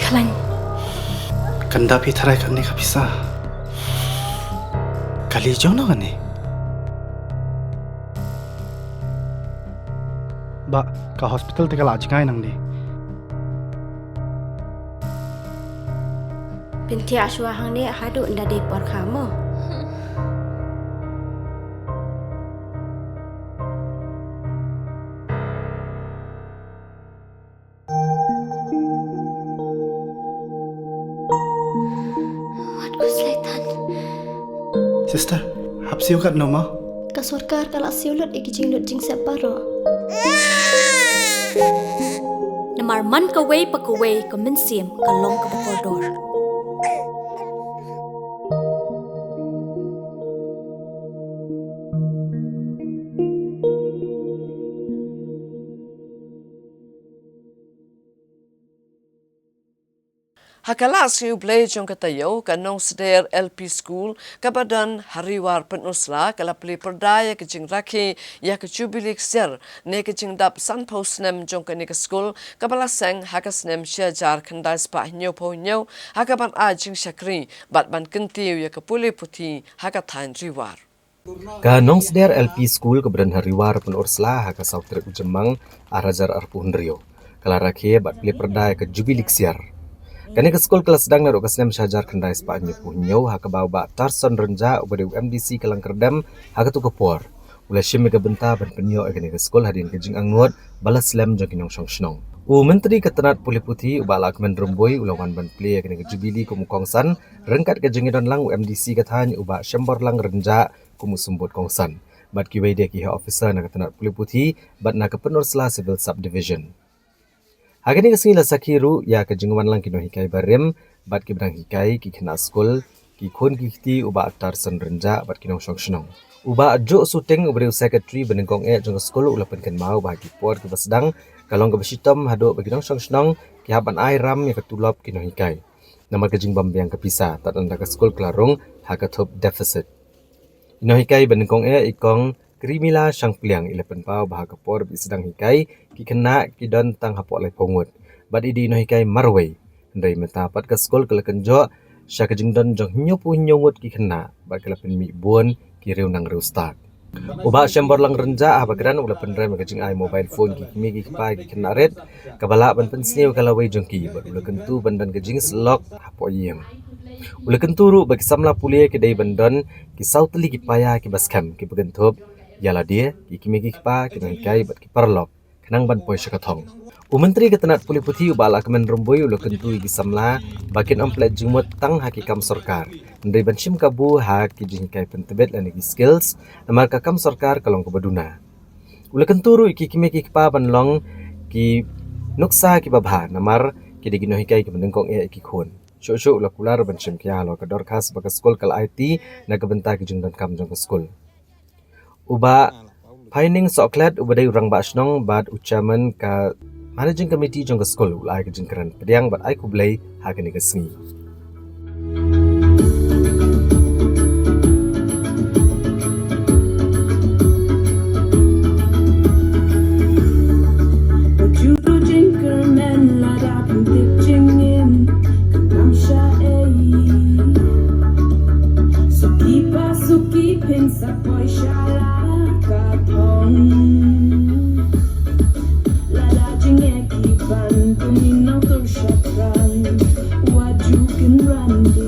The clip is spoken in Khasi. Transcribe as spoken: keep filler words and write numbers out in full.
Khlaiñ. Kan da phi tharai kane ka pisa. Kali jong no kane. Ba ka hospital te ka la jngai nangne. Pyntiah shuwa hangne haduh nda dei por kha mo. Wat ku slaitan. Sister, hap siew kat no ma? Ka sorkar ka la siew lut ïa ki jinglut jingsep baroh. Namar man kawei pa kawei ka mynsiem ka long kaba kordor. Ha ka la sngi U Blei jong ka taïew, ka Nongsder L P School kaba don ha Riwar Pynursla ka la plie pyrda ïa ka jingrakhe ïa ka Jubili Ksiar ne ka jingdap sanphew snem jong kane ka skul kaba la seng ha ka snem shi hajar khyndai spah hynñiewphew hynñiew, ha kaban ai jingshakri bad ban kyntiew ïa ka pule puthi ha ka thaiñ Riwar. Ka Nongsder L P School kaba don ha Riwar Pynursla ha ka saw tarik u Jymmang ar hajar arphew hynriew ka la rakhe bad plie pyrda ïa ka Jubili Ksiar. Kane ka skul ka la sdang naduh ka snem shi hajar khyndai spah hynñiewphew hynñiew ha kaba u Bah Tarson Rynjah uba dei u M D C ka Langkyrdem ha katu ka por u la shim ïa ka bynta ban pynïoh ïa kane ka skul hadien ka jingangnud ba la slem jong ki nongshong shnong. U Myntri ka tnat pule puthi u Bah Lahkmen Rymbui u la wan ban plie ïa kane ka Jubili kum u kongsan ryngkat ka jingïadon lang u M D C ka thaiñ u Bah Shemborlang Rynjah kum u symbud kongsan bad kiwei de ki heh officer na ka tnat pule puthi bad na ka Pynursla Civil Sub Division. Ha kane ka sngi la sakhi ruh ïa ka jingwan lang ki nonghikai barim bad kiba dang hikai, ki khynnah skul, ki khun ki kti u Bah Tarson Rynjah bad ki nongshong shnong. U Bah Juh Suting uba dei u secretary banyngkong eh jong ka skul u la pynkynmaw ba ha ki por kiba sdang ka long kaba shitom haduh ba ki nongshong shnong ki hap ban ai ram ïa ka tulop ki nonghikai namar ka jingbym biang ka pisa tad ynda ka skul ka la rung ha ka thup deficit. I nonghikai banyngkong eh i Kong Krimila Shangpliang i la pynpaw ba ha ka por ba i sdang hikai ki khynnah ki don tang hapoh laiphew ngut bad i dei i nonghikai marwei, hynrei mynta pat ka skul ka la kynjoh sha ka jingdon jong hynñiewphew hynñiew ngut ki khynnah bad ka la pynmih bun ki riew nang riew stad. U Bah Shemborlang Rynjah haba kren u la pynrem ïa ka jingai mobile phone ki kmie ki kpa ki khynnah rit kaba lah ban pynsniew ïa ka lawei jong ki bad u la kyntu ban don ka jingsyllok hapoh ïing. U la kyntu ruh ba ki samla pule ki dei ban don ki saw tylli ki paia kiba skhem kiba kynthup ïa lade, ki kmie ki kpa, ki nonghikai bad ki paralok khnang ban poi sha ka thong. U Myntri ka tnat pule puthi u Bah Lahkmen Rymbui u la kyntu ïa ki samla ba kin ym pynleit jingmut tang ha ki kam sorkar, hynrei ban shim kabu ha ki jinghikai pyntbit lane ki skills namar ka kam sorkar ka long kaba duna. U la kyntu ruh ïa ki kmie ki kpa ban long ki nuksa kiba bha namar ki dei ki nonghikai kiba nyngkong eh ïa ki khun. Shuh shuh u la kular ban shim khia halor ka dorkhas ba ka skul ka la aiti na ka bynta ki jingdonkam jong ka skul. U Bah Phaining Sohkhlet uba dei u rangbah shnong bad u chairman ka managing committee jong ka skul u la ai ka jingkren pdiang bad ai khublei ha kane ka sngi. Ba ju kyrmen lada pynthik jingim kan ym shah ei. Suki pa suki phin sa poi sha la ka thong. Lada jingeh ki ban pynmih nongtur shatran, wat ju kynran de